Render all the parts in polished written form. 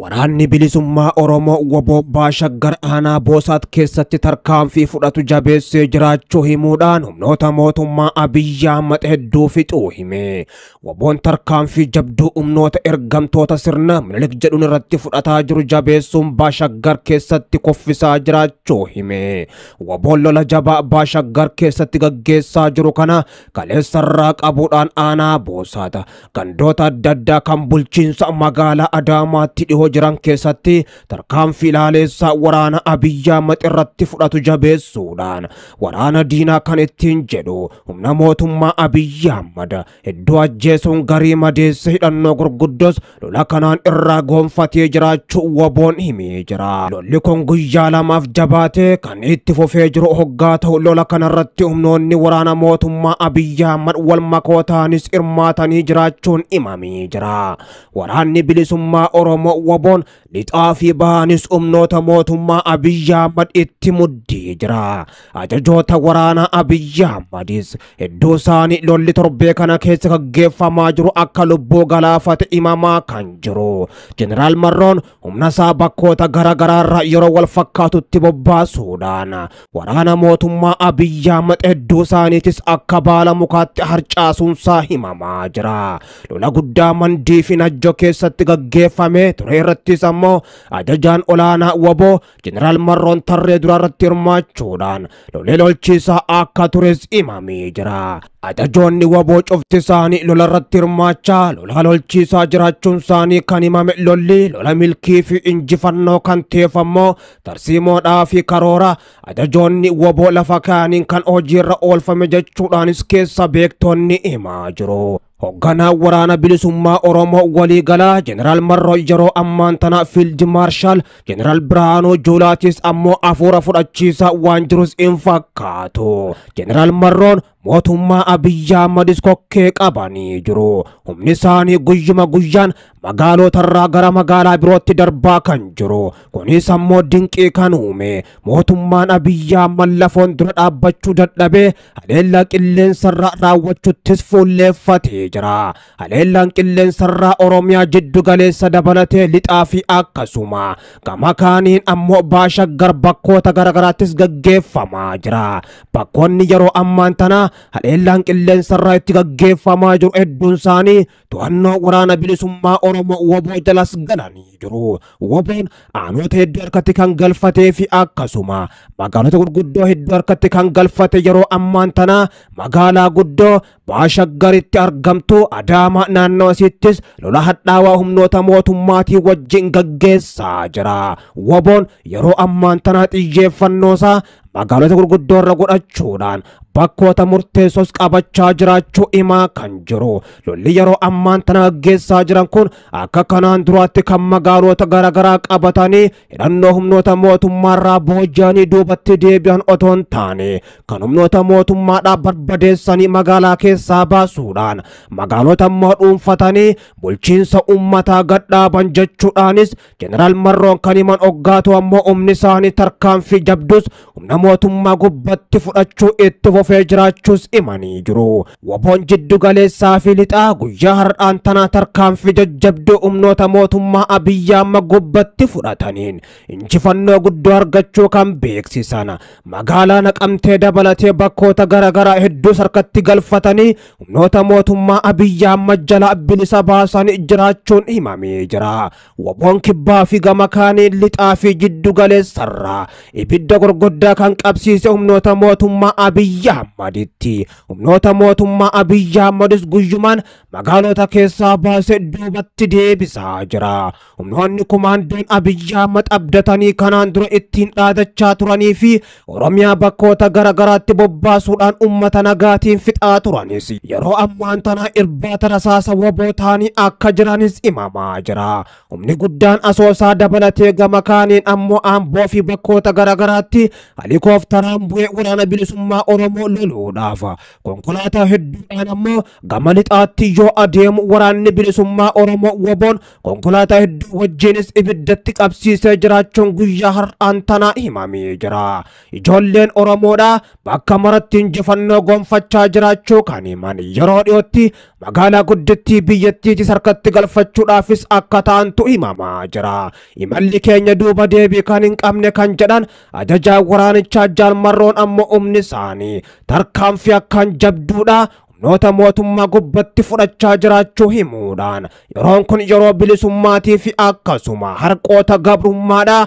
Waraanni bilisummaa Oromoo WBO Baashaggar aanaa Boosaat keessatti tarkaanfii fudhatu jabeessee jiraachuu himuudhaan humnoota mootummaa Abiyyi Ahmad hedduu fixuu hime. WBOn tarkaanfii jabduu humnoota ergamtoota sirna Minilik jedhuun irratti fudhataa jiru jabeessuun Baashaggar keessatti kuffisaa jiraachuu hime. WBOn lola jabaa Baashaggar keessatti gaggeessaa jiru kana kaleessarraa qabuudhaan aanaa Boosaat gandoota adda addaa kan bulchiinsa magaalaa Adaamaatti dhihoo jiran keessatti tarkaanfii ilaaleessaa waraana Abiyyi Ahmad irratti fudhatu jabeessuudhaan waraana diinaa kan ittiin jedhu humna mootummaa Abiyyi Ahmad hedduu ajjeesuun garii madeesse hidhannoo gurguddos lola kanaan irraa goonfatee jiraachuu WBOn himee jira. Lolli kun guyyaa lamaaf jabaatee kan itti fufee jiru hoggaa ta'u lola kanarratti humnoonni waraana mootummaa Abiyyi Ahmad wal makootaanis hirmaatanii jiraachuun himamee jira. Waraanni bilisummaa Oromoo WBOn lixaa fi bahaanis humnoota mootummaa Abiyyi Ahmad itti muddee jira. Ajajoota waraana Abiyyi Ahmadis hedduu isaanii lolli torbee kana keessa gaggeeffamaa jiru akka lubbuu galaafate himamaa kan jiru. Jeneraal Marroon humna isaa bakkoota garaagaraarra yeroo wal fakkaatutti bobbaasuudhaan waraana mootummaa Abiyyi Ahmad hedduu isaaniitis akka baala mukaatti harcaasuunsaa himamaa jira. Lola guddaa Mandii fi Najjo keessatti gaggeeffame ture irrattis ammoo ajajaan olaanaa WBO Jeneraal Marroon tarree duraarratti hirmaachuudhaan lolee lolchiisaa akka tures himamee jira. Ajajoonni WBO cufti isaanii lola irratti hirmaachaa lola lolchiisaa jiraachuun isaanii kan himame lolli lola milkii fi injifannoo kan ta'eef ammoo tarsiimoodhaa fi karoora ajajoonni WBO lafa kaa'aniin kan hojiirra oolfame jechuudhaanis keessa beektonni himaa jiru. Hoogganaa waraana bilisummaa Oromoo waliigalaa Jeneraal Marroo yeroo ammaan tana Fiild Maarshaal Jeneraal Birhaanuu Juulaatis ammoo afuura fudhachiisaa waan jirus hin fakkaatu. Jeneraal Marroon mootummaa Abiyyi Ahmadis kokkee qabanii jiru. Humni isaanii guyyuma guyyaan magaalotarraa gara magaalaa birootti darbaa kan jiru. Kunis ammoo dinqii kan uume mootummaan Abiyyi Ahmad lafoon dura dhaabbachuu dadhabee haleellaa qilleensarraa raawwachuuttis fuulleeffatee jira. Haleellaan qilleensarraa Oromiyaa jiddu galeessa dabalatee lixaa fi akkasuma gama kaaniin ammoo Baashaggar bakkoota garaagaraattis gaggeeffamaa jira. Bakkoonni yeroo ammaan tana haleellaan qilleensarraa itti gaggeeffamaa jiru hedduun isaanii to'annoo waraana bilisummaa Oromoo WBO jalas galanii jiru. WBOn aanota hedduu harkatti kan galfatee fi akkasuma magaalota gurguddoo hedduu harkatti kan galfate yeroo ammaan tana magaalaa guddoo Baashaggaritti argamtu Adaama naannoo isiittis lola hadhaawaa humnoota mootummaatii wajjin gaggeessaa jira. WBOn yeroo ammaan tana xiyyeeffannoosaa magaalota gurguddoo irra godhachuudhaan bakkoota murteessos qabachaa jiraachuu himaa kan jiru. Lolli yeroo ammaan tana gaggeessaa jiran kun akka kanaan duraatti kan magaalota garaagaraa qabatanii hidhannoo humnoota mootummaarraa booji'anii duubatti deebi'an otoo hin taane kan humnoota mootummaadhaa barbadeessanii magaalaa keessaa baasuudhaan magaalota immoo dhuunfatanii bulchiinsa uummataa gadhaaban jechuudhaanis Jeneraal Marroon kan himan hoggaatu ammoo humni isaanii tarkaanfii jabdus humna mootummaa gubbatti fudhachuu itti fufee jiraachuus himanii jiru. WBOn jiddu galeessaa fi lixaa guyyaa har'aan tana tarkaanfii jajjabduu humnoota mootummaa Abiyyi Ahmad gubbatti fudhataniin injifannoo guddoo argachuu kan beeksisan magaalaa Naqamtee dabalatee bakkoota garaagaraa hedduus harkatti galfatanii humnoota mootummaa Abiyyi Ahmad jalaa bilisa baasanii jiraachuun himamee jira. WBOn kibbaa fi gama kaaniin lixaa fi jiddu galeessarraa ibidda gurguddaa kan qabsiise humnoota mootummaa Abiyyi Ahmaditti. Humnoota mootummaa Abiyyi Ahmadis guyyumaan magaalota keessaa baasee duubatti deebisaa jira. Humnoonni kumaandoon Abiyyi Ahmad abdatanii kanaan dura ittiin dhaadachaa turanii fi Oromiyaa bakkoota garaagaraatti bobbaasuudhaan uummata nagaatiin fixaa turanis yeroo ammaan tana irbaata rasaasa WBO ta'anii akka jiranis himamaa jira. Humni guddaan Asoosaa dabalatee gama kaaniin ammoo Amboo fi bakkoota garaagaraatti helikoophteraan bu'ee waraana bilisummaa Oromoo loluudhaaf konkolaataa hedduudhaan ammoo gama lixaatti yoo adeemu waraanni bilisummaa Oromoo WBOn konkolaataa hedduu wajjinis ibiddatti qabsiisee jiraachuun guyyaa har'aan tana himamee jira. Ijoolleen Oromoodhaa bakka maratti injifannoo gonfachaa jiraachuu kan kan himan. Yeroo dhiyootti magaalaa guddittii biyyattiitis harkatti galfachuudhaafis akka ta'antu himamaa jira. Imalli keenya duuba deebii kan hin qabne kan jedhan ajajaa waraanichaa Jaal Marroon ammoo humni isaanii tarkaanfii akkaan jabduudha humnoota mootummaa gubbatti fudhachaa jiraachuu himuudhaan yeroon kun yeroo bilisummaatii fi akkasuma harqoota gabrummaadha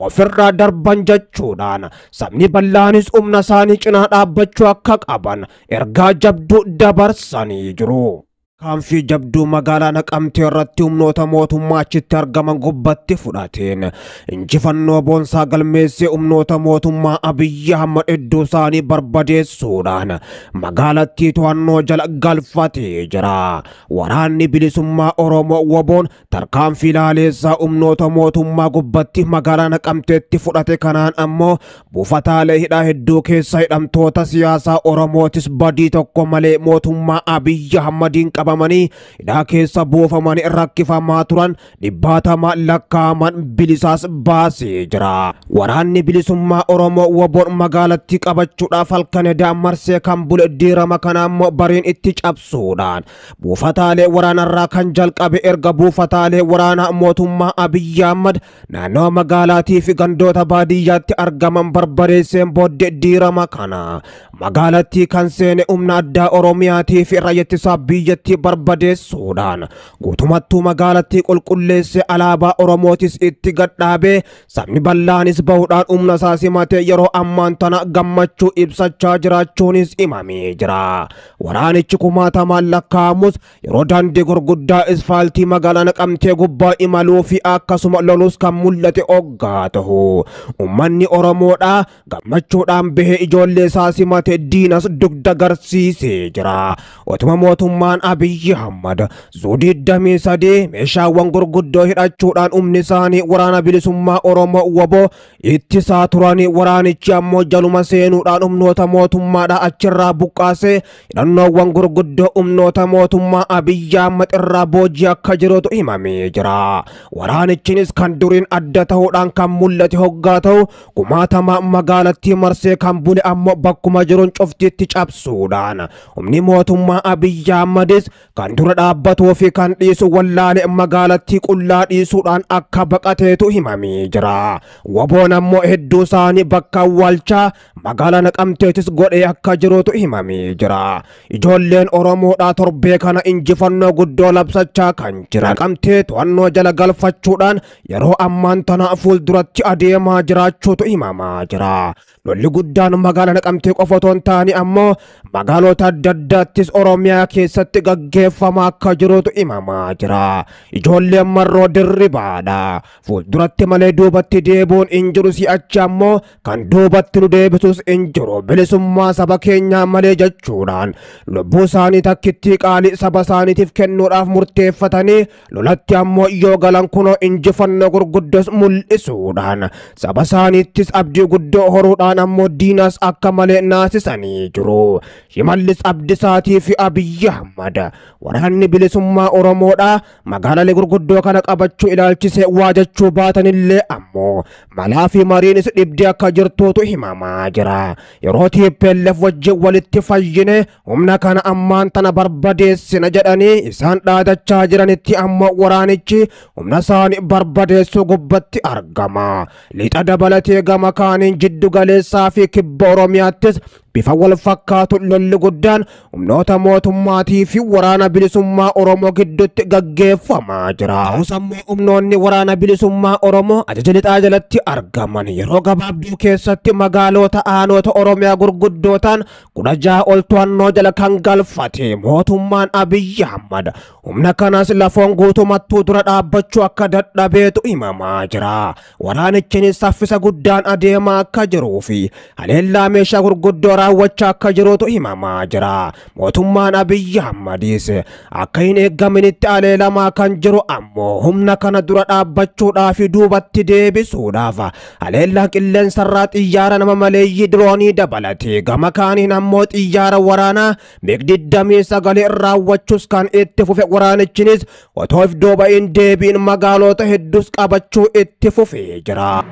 ofirraa darban jechuudhaan sabni bal'aanis humna isaanii cinaa dhaabbachuu akka qaban ergaa jabduu dabarsanii jiru. Tarkaanfii jabduu magaalaa Naqamtee irratti humnoota mootummaa achitti argaman gubbatti fudhateen injifannoo boonsaa galmeessee humnoota mootummaa Abiyyi Ahmad hedduu isaanii barbadeessuudhaan magaalattii to'annoo jala galfatee jira. Waraanni bilisummaa Oromoo WBOn tarkaanfii laaleessaa humnoota mootummaa gubbatti magaalaa Naqamteetti fudhate kanaan ammoo buufataalee hidhaa hedduu keessa hidhamtoota siyaasaa Oromootis badii tokko malee mootummaa Abiyyi Ahmadiin qabamanii hidhaa keessa buufamanii rakkifamaa turan dhibbaatama lakkaa'aman bilisaas baasee jira. Waraanni bilisummaa Oromoo WBOn magaalattii qabachuudhaaf halkan edaa marsee kan bule diirama kana ammoo bariin itti cabsuudhaan buufataalee waraanarraa kan jalqabe erga buufataalee waraanaa mootummaa Abiyyi Ahmad naannoo magaalaatii fi gandoota baadiyyaatti argaman barbadeesseen booddee diirama kana magaalattii kan seene humna addaa Oromiyaatii fi raayyaa ittisa biyyattii barbadeessuudhaan guutumattuu magaalattii qulqulleessee alaabaa Oromootis itti gadhaabee sabni bal'aanis bahuudhaan humna isaa simatee yeroo ammaan tana gammachuu ibsachaa jiraachuunis himamee jira. Waraanichi kumaatamaan lakkaa'amus yeroo daandii gurguddaa isfaaltii magaalaa Naqamtee gubbaa imaluu fi akkasuma lolus kan mul'ate oggaa ta'u. Uummanni Oromoodhaa gammachuudhaan bahee ijoollee isaa simate diinas dugda garsiisee jira. Otuma mootummaan Abiyyi Ahmad zuudii 23 meeshaawwan gurguddoo hidhachuudhaan humni isaanii waraana bilisummaa Oromoo WBO ittisaa turanii waraanichi ammoo jaluma seenuudhaan humnoota mootummaadhaa achirraa buqqaasee hidhannoowwan gurguddoo humnoota mootummaa Abiyyi Ahmad irraa boojii akka jirutu himamee jira. Waraanichinis kan duriin adda ta'uudhaan kan mul'ate hoggaa ta'u kumaatama magaalattii marsee kan bule ammoo bakkuma jiruun cuftiitti cabsuudhaan humni mootummaa Abiyyi Ahmadis kan dura dhaabbatuu fi kan dhiisu wallaale magaalattii qullaa dhiisuudhaan akka baqateetu himamee jira. WBOn ammoo hedduu isaanii bakka awwaalchaa magaalaa Naqamteetis godhee akka jirutu himamee jira. Ijoolleen Oromoodhaa torbee kana injifannoo guddoo labsachaa kan jiran Naqamtee to'annoo jala galfachuudhaan yeroo ammaan tana fuulduratti adeemaa jiraachuutu himamaa jira. Lolli guddaan magaalaa Naqamtee qofa otoo hin taane ammoo magaalota adda addaattis Oromiyaa keessatti gaggeeffamaa akka jirutu himamaa jira. Ijoolleen Marroo Dirribaadha. Fuulduratti malee duubatti deebi'uun hin jiru, si'achi ammoo kan duubatti nu deebisus hin jiru. Bilisummaa saba keenyaa malee jechuudhaan lubbuu isaanii takkittii qaalii saba isaaniitiif kennuudhaaf murteeffatanii lolatti ammoo yoo galan kunoo injifannoo gurguddos mul'isuudhaan saba isaaniittis abdii guddoo horuudhaan ammoo diinas akka malee naasisanii jiru. Shimallis Abdisaatii fi Abiyyi Ahmad waraanni bilisummaa Oromoodhaa magaalaalee gurguddoo kana qabachuu ilaalchisee waa jechuu baatanillee ammoo malaa fi mariinis dhibdee akka jirtuutu himamaa jira. Yeroo TPLF wajjin walitti fayyine humna kana ammaan tana barbadeessina jedhanii isaan dhaadachaa jiranitti ammoo waraanichi humna isaanii barbadeessuu gubbatti argama. Lixa dabalatee gama kaaniin jiddu galeessaa fi kibba Oromiyaattis bifa wal fakkaatu lolli guddaan humnoota mootummaatii fi waraana bilisummaa Oromoo gidduutti gaggeeffamaa jira. Ta'us ammoo humnoonni waraana bilisummaa Oromoo ajaja lixaa jalatti argaman yeroo gabaabduu keessatti magaalota aanota Oromiyaa gurguddootaan 16 ol to'annoo jala kan galfate mootummaan Abiyyi Ahmad humna kanas lafoon guutumattuu dura dhaabbachuu akka dadhabeetu himamaa jira. Waraanichinis saffisa guddaan adeemaa akka jiruu fi haleellaa meeshaa gurguddoo raawwachaa akka jirutu himamaa jira. Mootummaan Abiyyi Ahmadis akka hin eeggaminitti haleelamaa kan jiru ammoo humna kana dura dhaabbachuudhaa fi duubatti deebisuudhaaf haleellaa qilleensarraa xiyyaara nama maleeyyii diroonii dabalatee gama kaaniin ammoo xiyyaara waraanaa MiG 29 raawwachuus kan itti fufe waraanichinis otoo if duuba hin deebiin magaalota hedduus qabachuu itti fufee jira.